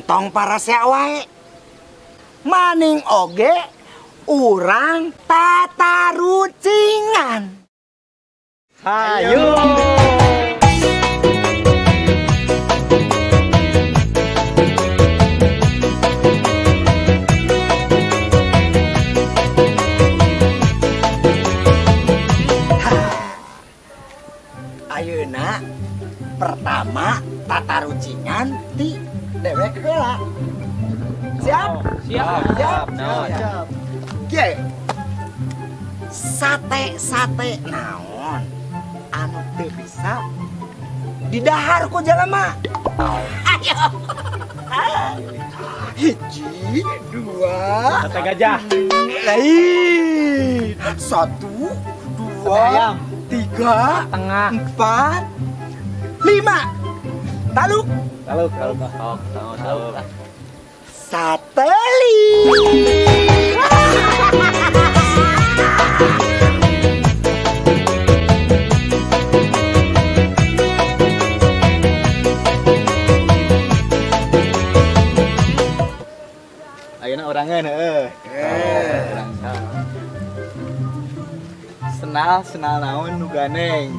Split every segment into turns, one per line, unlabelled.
Entong parasea wae. Maning oge urang tatarucingan.
Hayu.
Ayeuna pertama tatarucingan ti dewek heula. Siap?
Siap.
Siap.
Siap.
Kieu. Sate-sate naon anu teu bisa didahar ku jelema. Ayo. Hiji, dua,
sate gajah.
Lain. Satu, dua, tiga,
tengah,
empat, lima. Taluk.
Taluk, taluk, taluk, taluk.
Sateli.
Ayeuna orangan heuh. Senal, senal naon nu ganeng.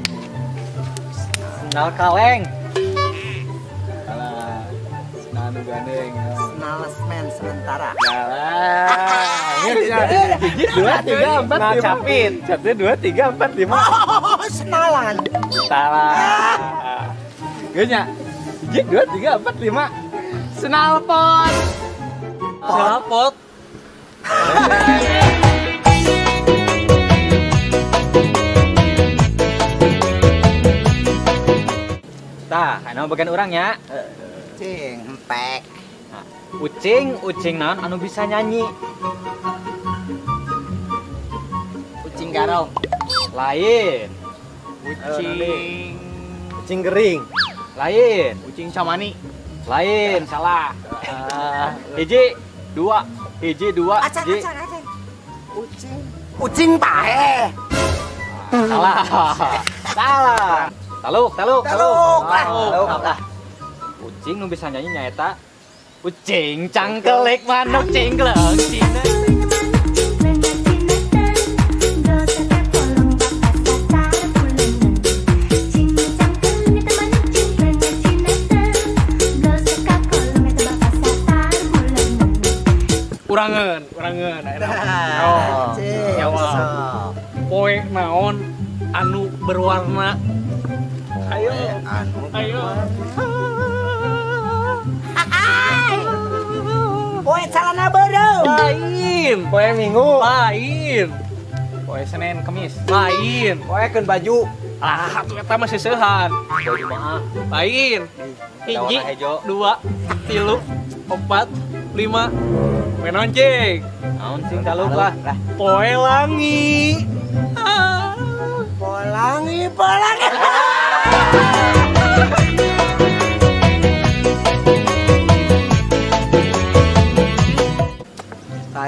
Senal kaleng. Salah. Senal nu gandeng.
Senal semen sementara.
Salah. Hiji, dua, tiga, empat, lima. Capit. Satu, dua, tiga, empat, lima.
Oh, senalan.
Salah. Geunya. Hiji, dua, tiga, empat, lima. Senalpot. Senalpot. Tah, anu bagian urang nya.
Cing, empek.
Nah, ucing, ucing naon anu bisa nyanyi?
Ucing garong.
Lain.
Ucing,
ucing gering. Lain.
Ucing camani.
Lain, salah. Hiji, dua, hiji, dua,
acan,
hiji.
Acan, acan. Ucing, ucing pae.
Salah. Salah. Taluk, taluk,
taluk,
taluk, taluk. Ucing nu bisa nyanyi nyaeta ucing cangkelik manuk cingkleng cina.
Urangan, urangan. Oh, jawab. Poe naon anu berwarna? Ayo, ayo.
Poe calana beureum.
Lain.
Poe Minggu.
Lain.
Poe Senin, Kemis.
Lain.
Poe keun baju.
Ah, atuh eta mah seusehan.
Baju mah.
Lain. Hiji, dua, tilu, empat, lima. Poe naon cing?
Naon cing taluk lah.
Poe langi.
Poe langi, poe langi.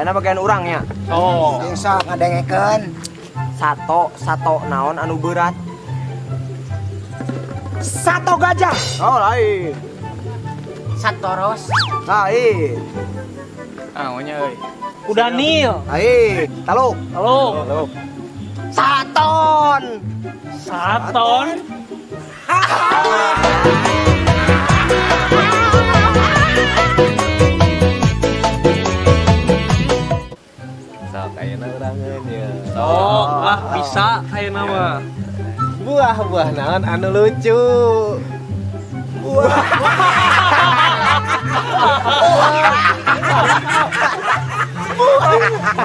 Nah, bagian urangnya.
Oh.
Sing sok ngadengekeun.
Sato, sato naon anu berat?
Sato gajah.
Oh, lain.
Satoros.
Lain.
Naonnya euy? Kuda nil.
Lain. Taluk.
Taluk.
Taluk.
Saton.
Saton.
Sok ayeuna urangeun ya.
Sok lah bisa ayeuna mah.
Buah-buah naon anu lucu.
Buah. Buah.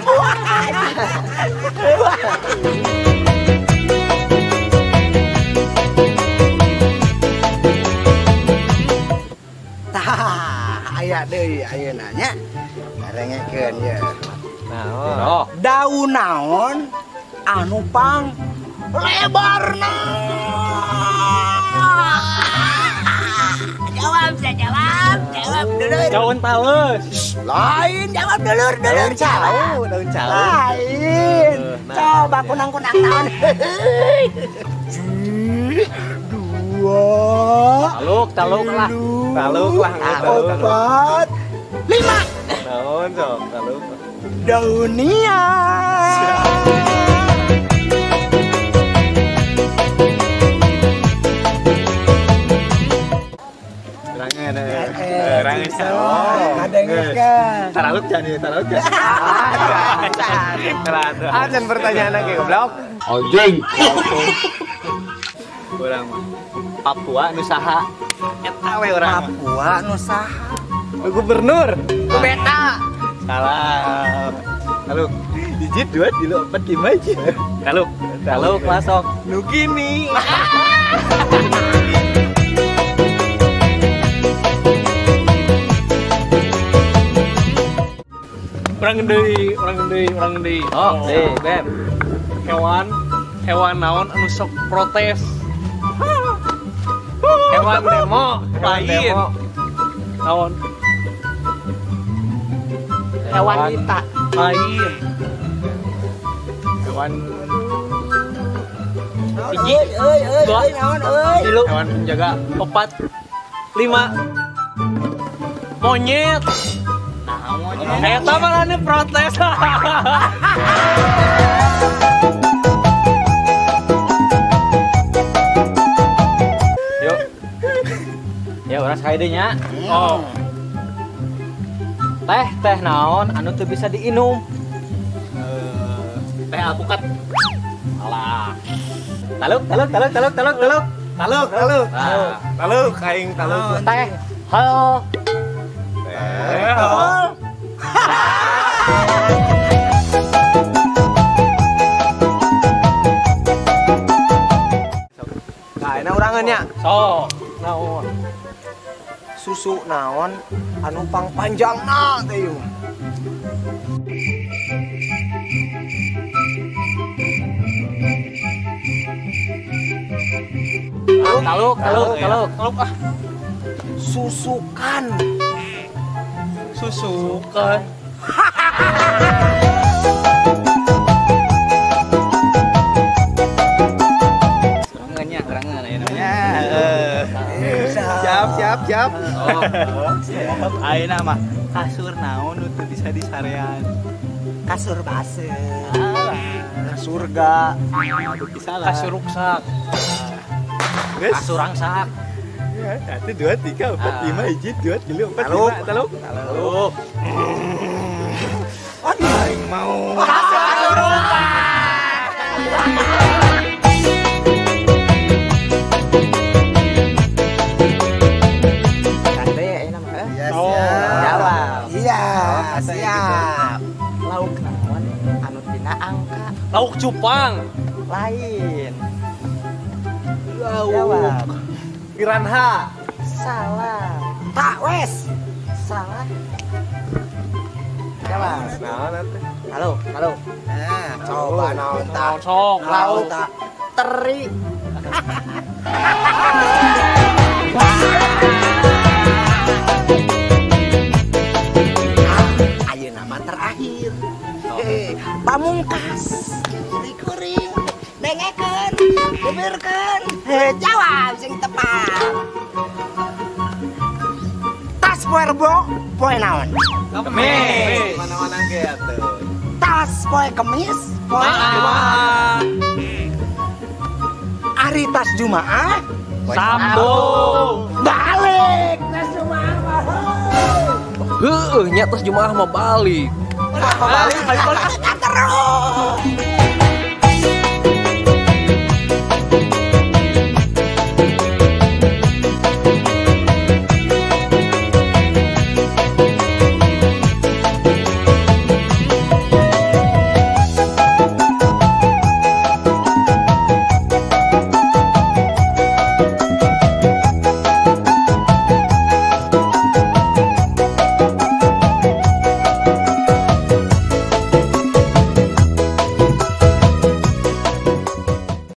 Buah. Buah. Tah, aya deui ayeuna nya. Darengekeun ye.
Naon? Oh.
Daun naon anu pang lebarna. Jawab, saya jawab, jawab dulur.
Daun tales.
Lain, jawab dulur, dulur.
Daun cau, daun cau.
Lain. Coba kunang-kunang naon. Dua.
Taluk, Taluk lah.
Taluk lah.
4, 5.
Naon sok taluk.
Dunia.
Taraluk jadi, taraluk jadi. Acan pertanyaan lagi goblok.
Anjing.
Urang mah Papua nu saha? Eta we urang.
Papua nu saha?
Nu gubernur.
Nu beta.
Salah. Taluk. 1, 2, 3, 4, 5 hiji.
Taluk. Taluk masuk.
Nu gini.
Orang deui.
Oh, deui, Beb.
Hewan naon anu sok protes. Hewan demo, lain. Naon?
Hewan wanita.
Lain.
Hewan
hiji.
Euy, euy, naon euy?
Hewan penjaga. 4, 5. Monyet. Eta malah nih protes.
Yuk. Ya urang sakali deui nya.
Oh.
Teh naon anu teu bisa diinum?
Teh alpukat.
Alah. Taluk.
Taluk. Taluk aing taluk.
Teh hal.
Teh hal.
Nah, ini urangannya.
So, naon?
Susu naon anu pang panjangna teh ieu.
Taluk.
Taluk ah.
Susukan.
Susukan.
Urangan aya namanya.
Siap.
Oh, siap. Ayeuna mah kasur naon nu teu bisa disarean.
Kasur baseuh.
Kasurga.
Kasur ruksak.
Kasur rangsak.
1, 2, 3, 4, 5, 1, 2, 3, 4, 5. Taluk.
Taluk.
Aing mau.
Kasur ruksak. Iya, siap. Lauk naon anu tina angka?
Lauk cupang.
Lain.
Lauk piranha.
Salah. Tak wes. Salah. Jawab.
Naon atuh?
Halo. Nah, coba naon tak?
Sok,
lauk tak? Teri. Ayeuna mah terakhir. Pamungkas. Kuring dengekeun, beberkeun, jawab sing tepat. Tas poe Rebo, poe naon?
Kemis. Mana-mana ge atuh.
Tas poe Kemis, poe Jumaah. Ari tas Jumaah,
Sabtu.
Balik tas Jumaah mah.
Heueuh nya tas Jumaah mah balik.
Balik terus.